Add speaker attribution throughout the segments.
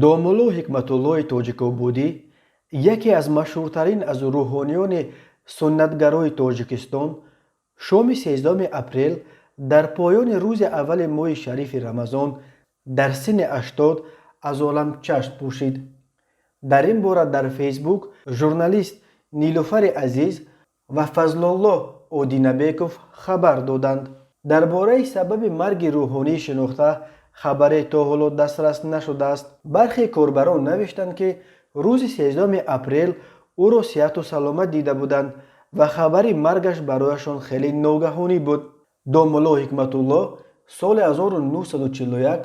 Speaker 1: Домулло Ҳикматуллои Тоҷикободӣ, яке аз машҳуртарин аз рӯҳониёни суннатгарои Тоҷикистон, шоми 13 апрел дар поёни рӯзи аввали моҳи шарифи Рамазон дар синни 80 аз олам чашм пӯшид. Дар ин бора дар Фейсбук журналист Нилуфари Азиз ва Фазлуллоҳ Одинабеков хабар доданд. Дар бораи сабаби марги рӯҳонии шинохта хабаре то ҳоло дастрас нашудааст. Бархе корбарон навиштанд, ки рӯзи 13 апрел ӯро сиҳату саломат дида буданд ва хабари маргаш барояшон хеле ногаҳонӣ буд. Домулло Ҳикматуллоҳ соли 1941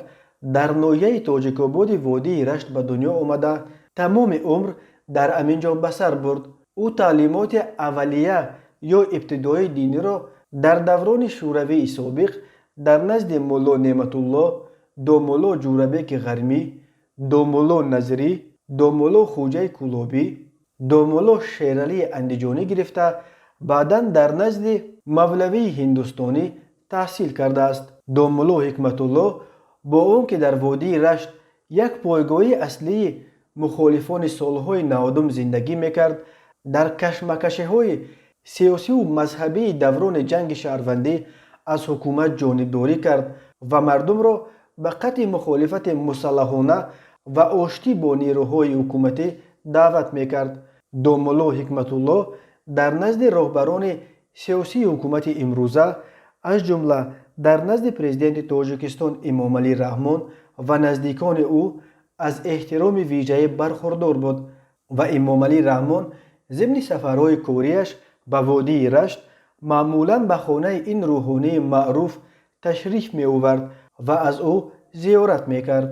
Speaker 1: дар ноҳияи Тоҷикободи водии Рашт ба дунё омада, тамоми умр дар ҳамин ҷо ба сар бурд. Ӯ таълимоти аввалия ё ибтидоии диниро дар даврони Шӯравии собиқ дар назди Мулло Неъматулло, домулло Ҷӯрабеки Ғармӣ, домулло Назрӣ, домулло Хуҷаи Кӯлобӣ, домулло Шералии Андиҷонӣ гирифта, баъдан дар назди мавлавии ҳиндустонӣ таҳсил кардааст. Домулло Ҳикматулло бо он ки дар водии Рашт, як пойгоҳи аслии мухолифони солҳои 90-ум, зиндагӣ мекард, дар кашмакашиҳои сиёсиву мазҳабии даврони ҷанги шаҳрвандӣ аз ҳукумат ҷонибдорӣ кард ва мардумро ба қатъи мухолифати мусаллаҳона ва оштӣ бо нерӯҳои ҳукуматӣ даъват мекард. Домулло Ҳикматулло дар назди роҳбарони сиёсии ҳукумати имрӯза, аз ҷумла дар назди Президенти Тоҷикистон Эмомалӣ Раҳмон ва наздикони ӯ аз эҳтироми вижаӣ бархурдор буд ва Эмомалӣ Раҳмон зимни сафарҳои кориаш ба водии Рашт маъмулан ба хонаи ин рӯҳонии маъруф ташриф меовард ва аз ӯ зиёрат мекард.